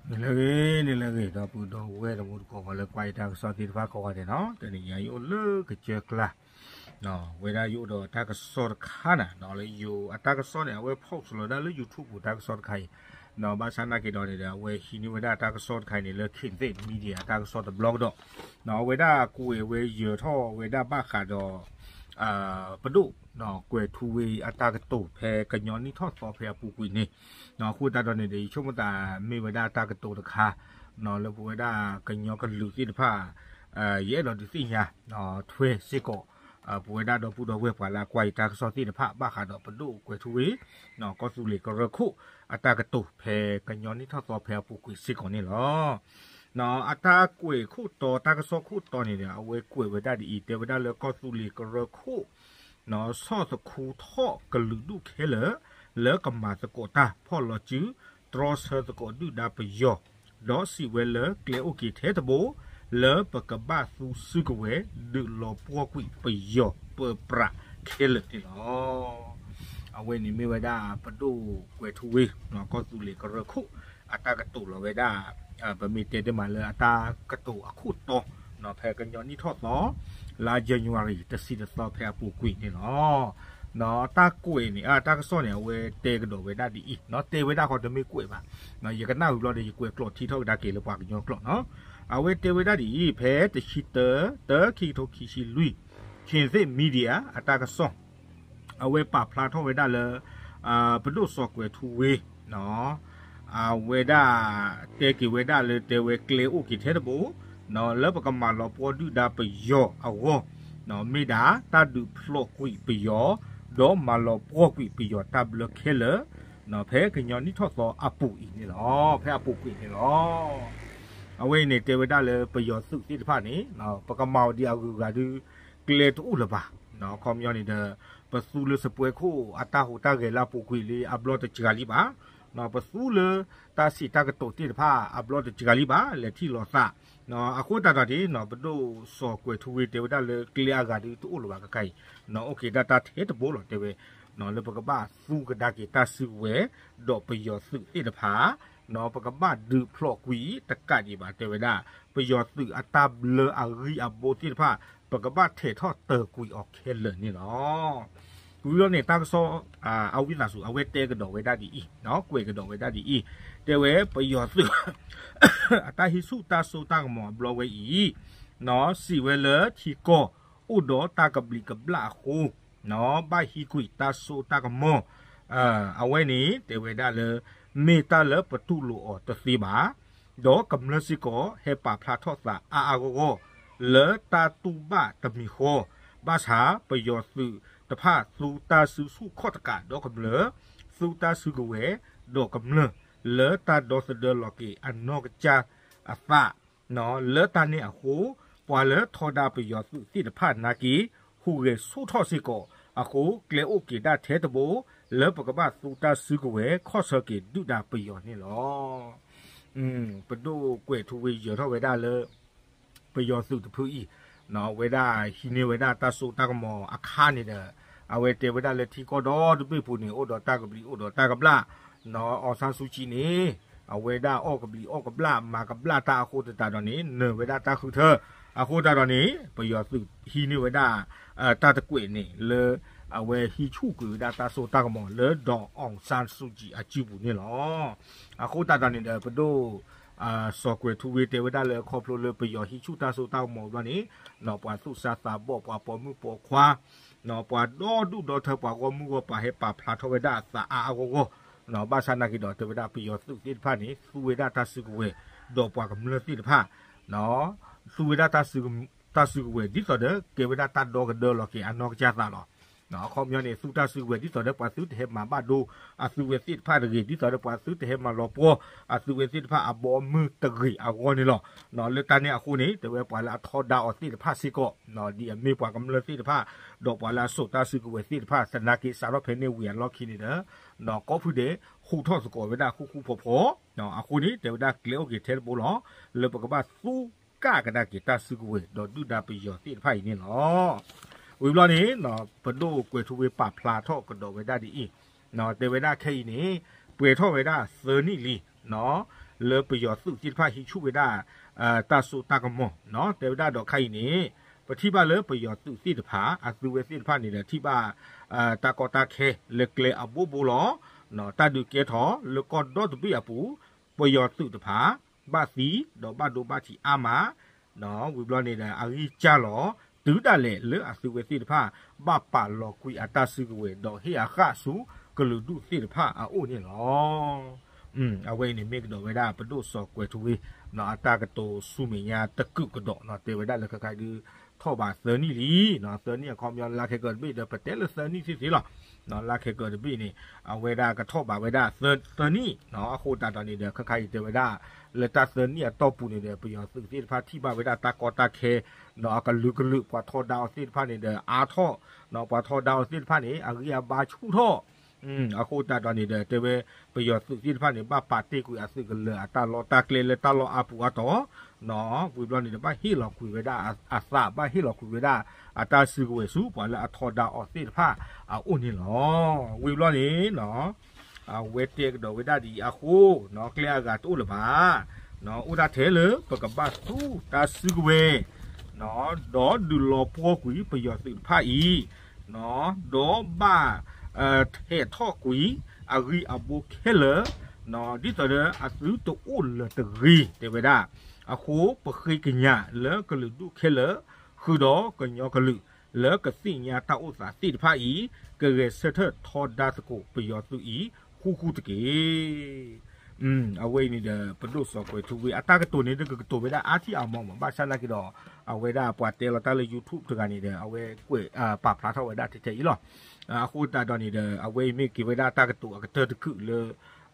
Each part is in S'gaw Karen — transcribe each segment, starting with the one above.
နလၢအဂ့ၤ နလၢအဂ့ၤ ဒီပုၢ်ဒီဝဲၢ်တံၤသကိး ပှၤလၢကွၢ်ယတၢ်ကစီၣ်သ့ၣ်တဖၣ်ကိးဂၤဒဲးနီၤ, တနံၤညါယအိၣ်လၢကစၢၢ်ကျါ ဝဲဒၣ်ယအိၣ်ဒီးတၢ်ကစီၣ်တခါန့ၣ် လၢယိၤအတၢ်ကစီၣ်န့ၣ် အဝဲ post လီၤဒၣ်လၢ YouTube ပူၤတၢ်ကစီၣ်တခါအံၤ, ဘၣ်ဆၣ်နာ်က့ဒီးန့ၣ်ဒီး အဝဲဟံးန့ၢ်ဝဲဒၣ်တၢ်ကစီၣ်တခါအံၤန့ၣ် လၢ Kingthit Media အတၢ်ကစီၣ်တဘျီကဒီး, အဝဲဒၣ်ကွဲးဝဲယၢၤထီၣ်ဝဲဒၣ်ဘၣ်ဃးဒီး ပဒိၣ်ကွဲးထူဝ့အတၢ်ကတိၤဖဲကညီနံၣ်ထီၣ်သီဖဲအပူၤကွံာ်န့ၣ်, အဃိသတးဒီးန့ၣ်ဒီး ယဆိကမိၣ်သးမ့ၢ်ဝဲဒၣ်တၢ်ကတိၤတခါ လၢပဝဲဒၣ်ကညီကလုာ်သ့ၣ်တဖၣ် ယအဲၣ်ဒိးဒုးသ့ၣ်ညါထွဲစ့ၢ်ကီး ပဝဲဒၣ်ဒီပုၢ်ဒီဝဲၢ်ပှၤလၢအကွၢ်ယတၢ်ကစီၣ်သ့ၣ်တဖၣ် ဘၣ်ဃးဒီးပဒိၣ်ကွဲးထူဝ့ ကီၢ်သူလ့ၤကရၢခိၣ်အတၢ်ကတိၤဖဲကညီနံၣ်ထီၣ်သီဖဲအပူၤကွံာ်စ့ၢ်ကီးန့ၣ်လီၤ. အတၢ်ကွဲးခိၣ်တီ တၢ်ကစီၣ်ခိၣ်တီန့ၣ်ဒီး အဝဲကွဲးဝဲဒၣ်ဒ်အံၤ, တဲဝဲဒၣ်လၢကီၢ်သူလ့ၤကရၢခိၣ် ဆီၣ်သခူထီၣ်ကလုာ်ဒူၣ်ခဲလၢာ် လၢကမၤသကိးတၢ်ဖီၣ်လီၤစု တြီဆၢသကိးဒုၣ်ဒါပယီၤ, ဒီးစံးဝဲလၢကျဲအိၣ်က့ၤထဲတဘိ လၢပကဘၣ်သူစုကဝဲၤ ဒုးလီၤပှီၢ်ကွံာ်ပယီၤပၢပြးခဲလၢာ်န့ၣ်လီၤ. အဝဲန့ၣ်မ့ၢ်ဝဲဒၣ်ပဒိၣ်ကွဲးထူဝ့ ကီၢ်သူလ့ၤကရၢခိၣ် အတၢ်ကတိၤလီၤဝဲဒၣ် ပမ့ၢ်တဲတ့ၢ်မးလၢအတၢ်ကတိၤအခိၣ်တီ ဖဲကညီနံၣ်ထီၣ်သီ လါ January တဆံတသီဖဲအပူၤကွံာ်န့ၣ်လီၤ. တၢ်ကွဲးန့ၣ် တၢ်ကစီၣ်န့ၣ် အဝဲတဲကဒီးဝဲဒၣ်ဒ်အံၤ, တဲဝဲဒၣ်ဃီတမ့ၢ်ကွဲးဘၣ်, ယကနၣ်ဝံၤဘျီဒီး ယကွဲးကျိာ်ထံထီၣ်ကဒါက့ၤလၢပှၤကညီကျိာ်နီၤ. အဝဲတဲဝဲဒၣ်ဒ်အံၤ, ဖဲတဆံတၢ တၢ ခံကထိခံဆံလွံၢ် Kingthit Media အတၢ်ကစီၣ် အဝဲပာ်ဖျါထီၣ်ဝဲဒၣ်လၢ ပဒိၣ်စီၤကွဲးထူဝ့ အဝဲဒၣ်တဲက့ၤဝဲဒၣ်လၢတဲဝဲကျဲအိၣ်က့ၤထဲတဘိ လၢပကမၤလီၤပှီၢ်ဒုၣ်ဒါပယီၤအဂီၢ် မ့ၢ်ဒၣ်တၢ်ဒုးဖျိးကွံာ်ပယီၤ ဒီးမၤလီၤပှီၢ်ကွံာ်ပယီၤတၢ်ဘျၢခဲလၢာ် ဖဲကညီနံၣ်ထီၣ်သီအပူၤအံၤန့ၣ်လီၤ. ဖဲအပူၤကွံာ်န့ၣ်လီၤ. အဝဲအံၤန့ၣ် တဲဝဲဒၣ်လၢပယီၤသုးသ့ၣ်တဖၣ်န့ၣ် ပကမၤအီၤဒ်အဂုၤအဂၤဒုး ကျဲတအိၣ်လၢၤဘၣ်. ခီပညီန့ၣ်ဒီး ပသူလၢစပွဲခိၣ်အတၢ်ဟူးတၢ်ဂဲၤလၢအပူၤကွံာ်လံ အဘျီတစှၤလံဘၣ်. ပသူလၢတၢ်စံးတၢ်ကတိၤသ့ၣ်တဖၣ် အဘျီတစှၤလံဘၣ် လဲၤထံၣ်လိာ်သး. အဃိသတးဒီးန့ၣ် ပဒိၣ်စီၤကွဲးထူဝ့တဲဝဲဒၣ်လၢကျဲအဂၤဒုးတအိၣ်လၢၤဘၣ်ခဲခါအံၤ အိၣ်က့ၤဒၣ်တၢ်ထဲတဘိလီၤ တဲဝဲ လၢပကဘၣ်သူကဒါက့ၤတၢ်စုကဝဲၤ ဒီးပယီၤသုးသ့ၣ်တဖၣ် ပကဘၣ်ဒုးဖျိးကွံာ်တကးဒံးဘၣ် တဲဝဲဒၣ် ပယီၤသုးအတၢ်ဘျၢအဂံၢ်အဘါသ့ၣ်တဖၣ် ပကဘၣ်ထဲးထီၣ်တၢၤကွံာ်အီၤခဲလၢာ်န့ၣ်လီၤ. ဝံၤလီၤန့ၣ် တၢ်ကစီၣ် အဝံသးစူၤ အဝဲတဲကဒီးဝဲဒၣ်ဒ်အံၤ, ကွဲးကဒီးဝဲဒၣ်ဒ်အံၤ, တဲဝဲပယီၤသုး အတၢ်ဟံးဆူၣ်တၢ်စိတၢ်ကမီၤအဘျီဝဲအံၤ စံးဝဲလၢထံကီၢ်အိၣ်ဒီးတၢ်ကဘျံးကဘျၣ်အဃိ ဘၣ်ဟံးကွံာ်တၢ်စိတၢ်ကမီၤ အဝဲန့ၣ် တဲဝဲဒၣ်လၢ မ့ၢ်တၢ်လၢပတူၢ်လိာ်အီၤတသ့ဘၣ်, ဒီးကမျၢၢ်စ့ၢ်ကီး ဟဲပာ်ဖျါထီၣ်သးအါအါဂီၢ်ဂီၢ် လၢတၢ်တူၢ်ဘၣ်တမံၤဃီ, ဘၣ်ဆၣ်ပယီၤသုးတဖၣ် သူတၢ်စုဆူၣ်ခီၣ်တကးဒီးကမျၢၢ်, သူတၢ်စုကဝဲၤဒီးကမျၢၢ် လၢတၢ်ဒီသဒၢလီၤက့ၤအနီၢ်ကစၢ်အသး လၢတၢ်န့ၣ်အဃိ ပှၤလၢထီဒါပယီၤသုးသ့ၣ်တဖၣ်နာ်က့ ဟူးဂဲၤဆူၣ်ထီၣ်စ့ၢ်ကီးအဃိ ကျဲအိၣ်က့ၤဒၣ်ထဲတဘိ လၢပကဘၣ်သူတၢ်စုကဝဲၤ ခီၣ်ဆၢက့ၤဒုၣ်ဒါပယီၤန့ၣ်လီၤ. ပဒိၣ်ကွဲးထူဝ့ယၢၤထီၣ်ဝဲဒၣ်လၢ ပယီၤသုးတဖုအံၤ ဝဲဒၣ်ဟံးန့ၢ်ဝဲဒၣ်တၢ်စိတၢ်ကမီၤအခါန့ၣ်ဒီး အဝဲတဲဝဲဒၣ်လၢထံကီၢ်ဒီတဘ့ၣ်ပူၤန့ၣ် အိၣ်ဒီးတၢ်ကဘျံးအိၣ်ဒီးတၢ်ကဘျၣ်, နီၢ်အီၣ်ဆၣ်စူၣ်ကံန့ၣ် အဝဲဒၣ်အီၣ်ကဘျံးအီၣ်ကဘျၣ် မၤကဘျၣ်တၢ်အဃိသတးဒီးန့ၣ် နၢၤဝဲဒၣ်တၢ်ဃုထၢ, အဃိသတးဒီးန့ၣ် ပယီၤသုးဟံးန့ၢ်ဝဲဒၣ် တၢ်တကွဲးန့ၣ်လၢ အဝဲဟံးဆူၣ်ကွံာ်ဝဲဒၣ်တၢ်စိတၢ်ကမီၤလၢ ဒီးအီၣ်ဆၣ်စူၣ်ကံအစုပူၤန့ၣ်လီၤ. အဃိသတးဒီးန့ၣ်ဒီး ပဒိၣ် စီၤကွဲးထူဝ့တဲဝဲဒၣ်လၢခီဖျိလၢပယီၤဟံးဆူၣ်တၢ်စိတၢ်ကမီၤဘျီန့ၣ် ပှၤသူၣ်စၢ်သးဘီၣ် ပှၤပိာ်မုၣ်ပိာ်ခွါ ပှၤဒီဒူၣ်ဒီထၢ ပှၤဂီၢ်မုၢ်ဂီၢ်ပၤဟဲပာ်ဖျါထီၣ်ဝဲဒၣ်အသးအါအါဂီၢ်ဂီၢ်, ဘၣ်ဆၣ်နာ်က့ဒီးတဲဝဲဒၣ်ပယီၤသုးသ့ၣ်တဖၣ်န့ၣ် သူဝဲဒၣ်တၢ်စုကဝဲၤ ဒီးပှၤကမျၢၢ်သ့ၣ်တဖၣ် သူဝဲဒၣ် တၢ်စုကဝဲၤ ဒ်သိးဒီးကဲဝဲဒၣ်တၢ်ဒီကဒၢလီၤက့ၤအနီၢ်ကစၢ်သးလီၤ. အခီပညီန့ၣ် သူတၢ်စုကဝဲၤ ဒ်သိးဒီးပှၤသုတဟဲမၤဘၣ်ဒိအသုဝဲသ့ၣ်တဖၣ်တဂ့ၤ, ဒ်သိးဒီးပှၤသုတဟဲမၤလီၤပှီၢ် အသုဝဲသ့ၣ်တဖၣ်အဘီအမုၢ်တဂ့ၤအဂီၢ်န့ၣ်လီၤ. လၢတၢ်န့ၣ်အဃိန့ၣ် တဲဝဲပှၤလၢအထီဒါအီၤသ့ၣ်တဖၣ်စ့ၢ်ကီး ဒ်အမ့ၢ်ပှၤကမျၢၢ်သ့ၣ်တဖၣ် ဒီးပှၤလၢအစိာ်တၢ်စုကဝဲၤသ့ၣ်တဖၣ် သနာ်က့စးထီၣ်ဖဲန့ၣ်ဝံၤအလီၢ်ခံန့ၣ်ဒီး ကိးဖုဒဲး ဟူးထီၣ်သကိးဝဲဒၣ်ဃူဃူဖိးဖိး, အဃိန့ၣ် တဲဝဲဒၣ်ကျဲအိၣ်က့ၤထဲတဘိလီၤ. လၢပကဘၣ်သူကၣ်ကဒါက့ၤတၢ်စုကဝဲၤ ဒီးဒုၣ်ဒါပယီၤသ့ၣ်တဖၣ်အံၤန့ၣ်လီၤ. ဝံၤဘျီန့ၣ် ပဒိၣ်ကွဲးထူဝ့ပာ်ဖျါထီၣ်ကဒီးဝဲဒၣ်ဒ်အံၤ, တဲဝဲဒၣ်ခဲအံၤန့ၣ် ပှဲၤထီၣ်ဝဲဒၣ်သၢနံၣ်လံ, နီၢ် လၢပယီၤသုးသ့ၣ်တဖၣ်ဟံးဆူၣ်ဝဲဒၣ် တၢ်စိတၢ်ကမီၤ တဲဝဲဒၣ်ဒီးခဲအံၤန့ၣ် ပထံၣ်ဘၣ်လၢပယီၤသုးသ့ၣ်တဖၣ် အသုဝဲသ့ၣ်တဖၣ်န့ၣ်ဒီး ထံၣ်ဘၣ် တၢ်ကီတၢ်ခဲလၢကျဲအဘိဘိလီၤ. တၢ်ဒုးကဲထီၣ်လၢကီၢ်ဒီတဘ့ၣ်အပူၤ ပယီၤသုးတဖၣ် ဘၣ်သံဒီးဘၣ်ဒိဘၣ်ထံးအါမး ဝံၤဘျီန့ၣ်ဒီး အဂံၢ်စၢ်လီၤ တုၤဒၣ်လဲာ်လၢအသုဝဲသ့ၣ်တဖၣ် ဘၣ်ပာ်လီၤကွံာ်အတၢ်စုကဝဲၤ ဒီးဟ့ၣ်အဃၣ်ဆူကလုာ်ဒူၣ်သ့ၣ်တဖၣ်အအိၣ်န့ၣ်လီၤ. အဝဲအံၤန့ၣ်မ့ၢ်ကဒီးဝဲဒၣ်ပဒိၣ်စီၤကွဲၤထူဝ့ အတၢ်ကတိၤဆူမဲာ်ညါတကုာ်ကဒီး တဲဝဲဒၣ်လၢခဲခါဒုး ထီၣ်ဘးသၢနံၣ်လံ, သၢနံၣ်အခီပညီလါခဲကၢၤတဘ့ၣ်ဒီး ပတဲလၢသၢနံၣ်သ့သ့လီၤ. လါခဲကၢၤတဘ့ၣ်န့ၣ် အဝဲဒၣ်ကထီၣ်ဘးဝဲဒၣ်သၢနံၣ် အဃိသတးဒီးန့ၣ်ဒီး ခဲခါအံၤတဲဝဲဒၣ် လၢတၢ်သၢနံၣ်အတီၢ်ပူၤန့ၣ်ဒီး ပယီၤသုးသ့ၣ်တဖၣ်ထံၣ်ဘၣ်ဝဲဒၣ်တၢ်ကီတၢ်ခဲ ဒီးအကလုာ်ကလုာ် ပှၤထီဒါအီၤသ့ၣ်တဖၣ်န့ၣ်ဒီး အါထီၣ် ပှၤထီဒါအီၤသ့ၣ်တဖၣ်န့ၣ် အဂံၢ်အဘါဆူၣ်ထီၣ် အဃိသတးဒီးန့ၣ်ဒီး တဲဝဲ ပယီၤသုးသ့ၣ်တဖၣ်န့ၣ် ဘၣ်ပာ်တ့ၢ်ကွံာ်အသုးကလၢၤအတၢ်လီၢ်တၢ်ကျဲလၢတၢ်လီၢ်အါပူၤအါတီၤ ဝံၤဘျီန့ၣ်ဒီး ဘၣ်ဟ့ၣ်လီၤကွံာ်ဝဲဒၣ်အသး ဘၣ်ဟ့ၣ်လီၤကွံာ်ဝဲဒၣ်အတၢ်စုကဝဲၤဆူ ပှၤလၢအထီဒါအီၤသ့ၣ်တဖၣ်အအိၣ်န့ၣ်လီၤ. ဝံၤဘျီန့ၣ် အဝဲတဲကဒီးဝဲဒၣ်ဒ်အံၤအဃိ ကျဲအဂၤတအိၣ်လၢၤဘၣ်, အိၣ်ဒၣ်ထဲလၢပကဘၣ်သူတၢ်စုကဝဲၤ ဒီးဒုးလီၤပှီၢ်ကွံာ်ပယီၤသုးတဖၣ်အံၤ ဒီးဘၣ် ထဲးထီၣ်ကွံာ်အဂံၢ်အဘါခဲလၢာ် ဒ်သိးဒီးအသုတအိၣ်လၢၤတဂ့ၤ တဲဝဲဒၣ်. အဃိပဃ့ကညးလၢကလုာ်ဒူၣ်ခဲလၢာ် ဃုာ်ဒီးကညီကလုာ် လၢကသ့ၣ်ညါတၢ်အိၣ်သးသ့ၣ်တဖၣ်အံၤ ကဂဲၤဆၢထၢၣ်ထီဒါသကိးပယီၤသုးအံၤ ဃူဃူတက့ၢ်. အဝဲအံၤန့ၣ်ဒီး ပဒိၣ်စီၤကွဲၤထူဝ့ အတၢ်ကတိၤန့ၣ် တကကတိၤဝဲဒၣ်အါထံၣ်အါမီၢ်မး ဘၣ်ဆၣ်သနာ်က့ဒီး အဝဲဒၣ်ပှၤတဲလီၤတၢ်လၢ YouTube တဂၤန့ၣ်ဒီး အဝဲကွဲးပာ်ဖျါထီၣ်ဝဲဒၣ်ထဲထဲအံၤလီၤ. အဃိသတးဒီးန့ၣ်ဒီး အဝဲအံၤမ့ၢ်က့ၤဝဲဒၣ်တၢ်ကတိၤအကတၢၢ်တခုာ်လၢ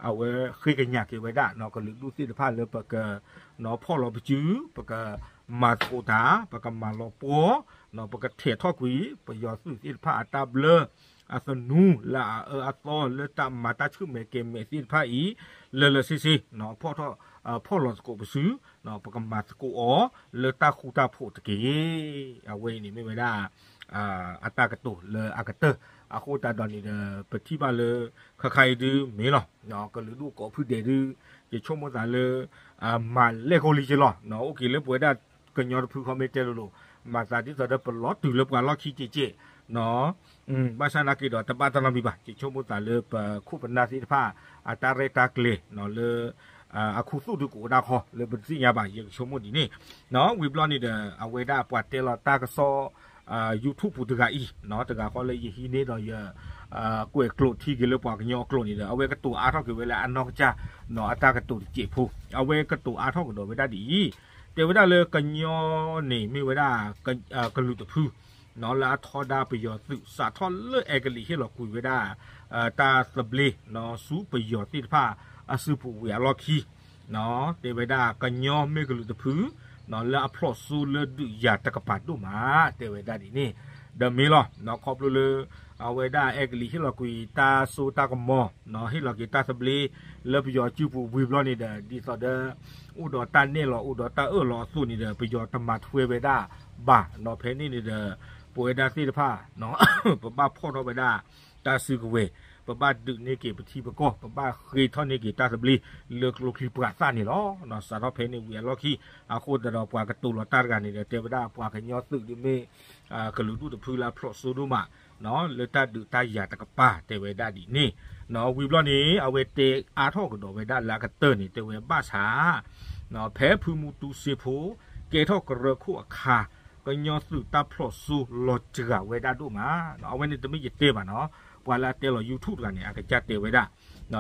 အဝဲဃ့ကညးက့ၤဝဲဒၣ် ကလုာ်ဒူၣ်သ့ၣ်တဖၣ်လၢပက ဖီၣ်လီၤပစု, ပကမၤသကိးတၢ်, ပကမၤလီၤပှီၢ်, ပကထဲးထီၣ်ကွံာ် ပယီၤသုးသ့ၣ်တဖၣ်အတၢ်ဘျၢ အသနူလၢအအၢအသီလၢတၢ်မၤတၢ်ဆူၣ်မဲာ်ကဲၤမဲာ်သ့ၣ်တဖၣ်အံၤ လၢလၢဆ့ဆ့ ဖီၣ်ထီၣ် ဖီၣ်လီၤသကိးပစု, ပကမၤသကိးအီၤလၢတၢ်ဃူတၢ်ဖိးတက့ၢ်. အဝဲအံၤန့ၣ်မ့ၢ်ဝဲဒၣ် အတၢ်ကတိၤလၢအကတၢၢ် အဃိသတးဒီးန့ၣ်ဒီး ပထံၣ်ဘၣ်လၢ ခဲခါအံၤဒုးမ့ၢ်လီၤ ကလုာ်ဒူၣ်ကိးဖုဒဲးဒုး ယဆိကမိၣ်သးလၢ မၤလဲၢ်ကီလံက့လီၤ. အိၣ်က့ၤလၢပဝဲဒၣ်ကညီတဖုဃီမ့ၢ်တဲလိၤလိၤ မၤသးဒ်သိးဒီးပလီၤတုၤလၢပှၤလီၢ်ခံက့က့ ဘၣ်ဆၣ်သနာ်က့ဒီး တဘၣ်တၢ်နီတမံၤဘၣ် ယဆိကမိၣ်သးလၢပခိၣ်ပနၢ်သ့ၣ်တဖၣ် အတၢ်ရဲၣ်တၢ်ကျဲၤလၢ အခူသူၣ်ဒုးကအိၣ်ဒၣ်ခီ လၢပတသ့ၣ်ညါဘၣ် ယကဆိကမိၣ်ဒ်န့ၣ် ဝံၤဘျီန့ၣ်ဒီး အဝဲဒၣ်ပှၤတဲလီၤတၢ်ကစီၣ် YouTube ပူၤတဂၤအံၤ တဂၤဃီလၢယဟံးန့ၢ်ဒီးယ ကွဲးကျိာ်ထံက့ၤလၢပှၤကညီအကျိာ်န့ၣ်ဒီး အဝဲကတိၤအါထီၣ်က့ၤဝဲလၢအနီၢ်ကစၢ် အတၢ်ကတိၤတစဲးဖိ အဝဲကတိၤအါထီၣ်ကဒီးဝဲဒၣ်ဒ်အံၤ တဲဝဲဒၣ်လၢကညီန့ၣ်မ့ၢ်ဝဲဒၣ် ကလုာ်တဖု လၢအထီဒါပယီၤသုး စးထီၣ်လၢအဲကလံးဟ့ၣ်လီၤကွံာ်ဝဲဒၣ် တၢ်သဘျ့ ဆူပယီၤသ့ၣ်တဖၣ်အစုပူၤဝံၤအလီၢ်ခံ တဲဝဲဒၣ်ကညီမ့ၢ်ကလုာ်တဖု လၢအဖျိးစိလၢဒုးယၤတကပၤဒိၣ်မး တဲဝဲဒၣ်ဒ်န့ၣ် ဒီးမ့ၢ်လီၤ ခီဖျိလၢ အဝဲဒၣ်အဲကလံးဟ့ၣ်လီၤကွံာ်တၢ်စိတၢ်ကမီၤ ဟ့ၣ်လီၤက့ၤတၢ်သဘျ့ လၢပယီၤစုပူၤဝံၤဘျီန့ၣ်ဒီး ဒ်သိးဒီး အိၣ်ဒီးတၢ်နဲၣ်လီၤအိၣ်ဒီးတၢ်အၢၣ်လီၤအသိးန့ၣ်ဒီး ပယီၤတမၤထွဲဝဲဒၣ်ဘၣ် ဖဲန့ၣ်န့ၣ်ဒီး ပဝဲဒၣ်သ့ၣ်တဖၣ် ပဘၣ်ဖီၣ်ထီၣ်ဝဲဒၣ် တၢ်စုကဝဲၤ ပဘၣ်ဒုးန့ၢ်က့ၤပထံပကီၢ် ပဘၣ်ဃ့ထီၣ်န့ၢ်က့ၤတၢ်သဘျ့ လၢကျိချံပှၤသၣ်န့ၣ်လီၤ. စးထီၣ်ဖဲန့ၣ်ဝံၤအလီၢ်ခံ အဃိသတးဒီးပှၤကတိၤလီၤတၢ်တဂၤန့ၣ်ဒီး တဲဝဲဒၣ်ပှၤကညီသုးဒုးမ့ၢ် ကလုာ်ဒူၣ်တဖုလၢအဖျိးစိဒိၣ်မး လၢတၢ်ဒုးတၢ်ယၤတကပၤ တဲဝဲဒၣ်ဒ်န့ၣ် ဝံၤဘျီန့ၣ် အဝဲတဲအါထီၣ်ကဒီးဝဲဒၣ်လၢအကတၢၢ်န့ၣ် တဲဝဲဘၣ်ဆၣ် ဖဲဖုမူတူစ့ဖိ ကဲထီၣ်ကရၢခိၣ်အခါ ကညီသုးတၢ်ဖျိးစိလီၤစှၤဝဲဒၣ်ဒိၣ်မး အဝဲန့ၣ်တမ့ၢ်ယတဲဘၣ်နီၤ ပှၤလၢအတဲလီၤ YouTube တဂၤန့ၣ် အကစၢ်တဲဝဲဒၣ်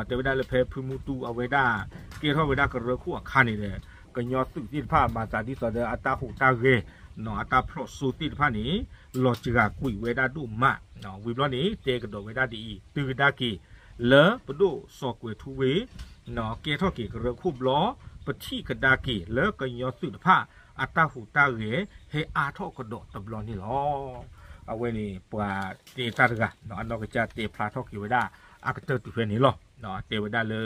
တဲဝဲဒၣ်လၢဖဲဖုမူတူအဝဲဒၣ် ကဲထီၣ်ဝဲဒၣ်ကရၢခိၣ်အခါန့ၣ်ဒီး ကညီသုးသ့ၣ်တဖၣ်မၤသးဒ်သိးဒီးအတၢ်ဟူးတၢ်ဂဲၤ အတၢ်ဖျိးစိသ့ၣ်တဖၣ်န့ၣ် လီၤစှၤကွံာ်ဝဲဒၣ်ဒိၣ်မး ဝံၤဘျီန့ၣ် တဲကဒီးဝဲဒၣ်ဒ်အံၤ တုၤကဒါက့ၤ လၢပဒိၣ်စီၤကွဲၤထူဝ့ ကဲထီၣ်က့ၤကရၢခိၣ်ဘျီ ပထံၣ်ကဒါက့ၤလၢကညီသုးတဖၣ် အတၢ်ဟူးတၢ်ဂဲၤ ဟဲအါထီၣ်ကဒီးတဘျီန့ၣ်လီၤ. အဝဲန့ၣ် ပှၤတဲတၢ်တဂၤ အနီၢ်ကစၢ်တဲဖျါထီၣ်က့ၤဝဲဒၣ် အကတၢၢ်တုၤဖဲန့ၣ်လီၤ. တဲဝဲဒၣ်လၢ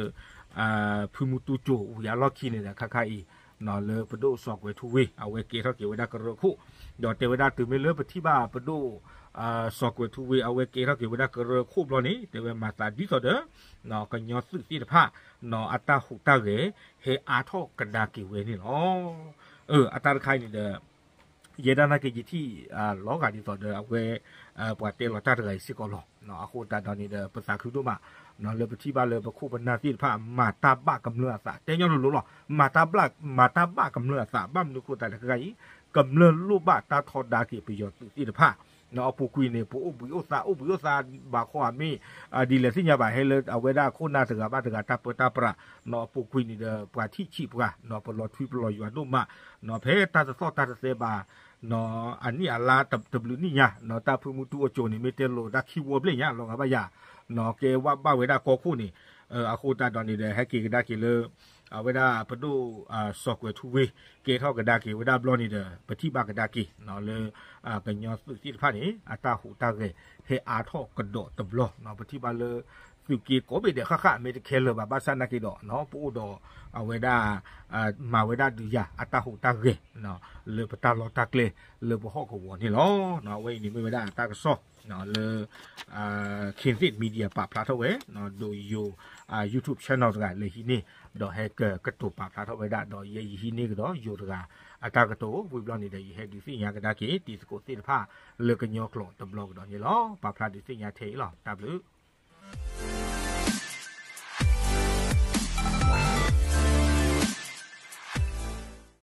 ဖုမူတူကၠိဝံၤအလီၢ်ခံန့ၣ်ဒီး ခါခါအံၤ လၢပဒိၣ်စီၤကွဲၤထူဝ့ အဝဲကဲထီၣ်က့ၤဝဲဒၣ်ကရၢခိၣ်, ဒီးတဲဝဲဒၣ်တုၤမ့ၢ်လၢပထံၣ်ဘၣ်ပဒိၣ် စီၤကွဲၤထူဝ့ အဝဲကဲထီၣ်က့ၤဝဲဒၣ်ကရၢခိၣ်ဘျီန့ၣ် တဲဝဲမၤသးဒ်သိးဒီး ကညီသုးသ့ၣ်တဖၣ် အတၢ်ဟူးတၢ်ဂဲၤ ဟဲအါထီၣ်ကဒါက့ၤဝဲန့ၣ်လီၤ. အတၢ်တခါအံၤန့ၣ်ဒီး ယဲဒၣ်နာ်က့ၤယထံၣ် လီၤဂာ်ဒ်သိးဒီးအဝဲ ပှၤတဲလီၤတၢ်တဂၤအံၤစ့ၢ်ကီးလီၤ. အဃိသတးဒီးန့ၣ်ဒီး ပသးခုဒိၣ်မး လၢပထံၣ်ဘၣ်လၢပခိၣ်ပနၢ်သ့ၣ်တဖၣ် မၤတၢ်ဘၣ်ကမျၢၢ်အသး တဲညီလိၤလိၤလီၤ. မၤတၢ်ဘၣ်ကမျၢၢ်အသး ဘၣ်မနုၤအဃိသတးလဲၣ် ခဲခါအံၤ ကမျၢၢ်လိၣ်ဘၣ်တၢ်ထီဒါက့ၤပယီၤသုးသ့ၣ်တဖၣ် အပူၤကွံာ်န့ၣ် ပအိၣ်ဘှံးအိၣ်သါ အိၣ်ဘှံးအိၣ်သါဘၣ်ခီဧါ မ့ၢ် ဒ်လဲၣ်သ့ၣ်ညါဘၣ် ဟဲလၢအဝဲဒၣ်ခိၣ်နၢ်တဂၤဘၣ်တဂၤတၢ်ပၢတၢ်ပြး အပူၤကွံာ်န့ၣ်ဒီး ပှၤထံၣ်ဆံးပှၤ ပလီၤထွံပလီၤယွၤဒိၣ်မး ဖဲတၢ်တသီၣ်တၢ်တသဲဘၣ် အနံၣ်အလါတဘျုးနံၣ်ညါ တၢ်ဖုမူတူအစိၤန့ၣ် မ့ၢ်တဲလိာ်တၢ်ခံဝီဘျဲၣ်ညါ လီၤဂာ်ဘၣ်ယၤ ကဲဝဲဘၣ်ဝဲဒၣ်ကီၢ်ခိၣ်န့ၣ် အဃိသတးဒီးန့ၣ်ဒီး ဟဲက့ၤကဒါက့ၤလၢ အဝဲဒၣ်ပဒိၣ် စီၤကွဲၤထူဝ့ ကဲထီၣ်ကဒါက့ၤဝဲဒၣ်ဘျီန့ၣ်ဒီး ပထံၣ်ဘၣ်ကဒါက့ၤလၢ ကညီသုးသ့ၣ်တဖၣ်န့ၣ် အတၢ်ဟူးတၢ်ဂဲၤ ဟဲအါထီၣ်ကဒီးတဘျီ ပထံၣ်ဘၣ်လၢ သုးက့ကိးဘ့ၣ်ဒဲးဃၣ်ဃၣ် မ့ၢ်တခဲလၢာ်ဘၣ် ဘၣ်ဆၣ်နာ်က့ၤဒီး ပအိၣ်ဒီး အဝဲဒၣ် မၤဝဲဒၣ်ဒုးယၤ အတၢ်ဟူးတၢ်ဂဲၤ လၢပတၢ်လီၢ်တၢ်ကျဲ လၢပဟီၣ်ကဝီၤန့ၣ်လီၤ. အဝဲအံၤန့ၣ်မ့ၢ်ဝဲဒၣ်တၢ်ကစီၣ် လၢ Kingthit Media ပာ်ဖျါထီၣ်ဝဲ ဒီးယိၤ YouTube channel တဂၤလၢဟံးန့ၢ် ဒီးဟဲကကတိၤပာ်ဖျါထီၣ်ဝဲဒၣ် ဒီးယဲယဟံးန့ၢ်ကဒီးယိၤတဂၤ အတၢ်ကတိၤ ဝံၤဘျီန့ၣ်ဒီး ယဟဲဒုးသ့ၣ်ညါကဒါက့ၤ တံၤသကိးသ့ၣ်တဖၣ် လၢကညီကျိာ်တဘျီကဒီးန့ၣ်လီၤ. ပာ်ဖျါဒုးသ့ၣ်ညါထဲအံၤလီၤ. တၢ်ဘျုး